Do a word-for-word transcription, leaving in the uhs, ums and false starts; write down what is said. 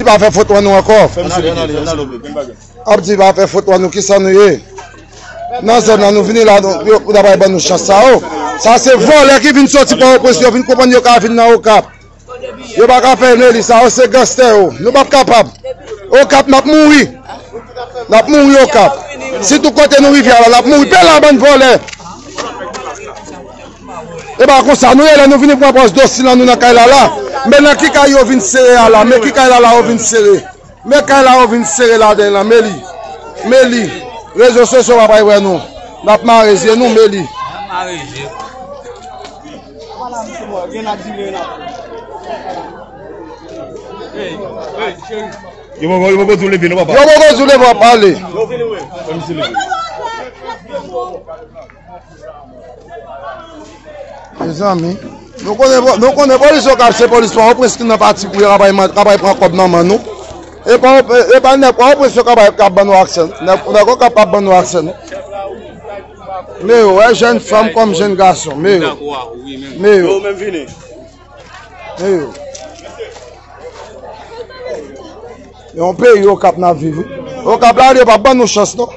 pa fè foto an nou ankò. Ap di pa fè foto an nou, kisa nou ye? Nan zòn nan nou vini la, nou, yo, pou ta bay ban nou chans sa yo. Sa se vòlè ki vin soti Pòtoprens, yo vin konprann yo ka vin nan Okap. Yo pa ka fè Meli, sa yo se ganstè yo. Nou p ap kapab. Okap, n ap mouri. N ap mouri Okap. Si tout kote nou rive a la, n ap mouri. Pè la bann vòlè. E pa konsa, nou ye lè nou vini pran pòz dosil an nou nan kay la la. Men nan ki kay yo vin sere a la, men ki kay la la yo vin sere. Men kay la yo vin sere ladan l lan, Meli. Meli. Rezo sosyo pa pral wè nou. N ap mare zye nou, Meli. Yo poko, yo poko di w leve non, papa. Yo poko di w leve, w ap pale. Fè misye leve. Mezanmi, nou konnen, nou konnen polis Okap se polis Pòtoprens ki nan pati pou yo ka bay man-, ka bay pran kòb nan men nou. E pa, e, e pa nèg Pòtoprens yo ka bay, k ap ban nou aksè. Nèg, nèg Okap p ap ban nou aksè, non. Men yo, wè jèn fanm kòm jèn gason. Men yo. Men yo. Men yo. Yon peyi Okap n ap viv, wi. Okap la, yo p ap ban nou chans, non.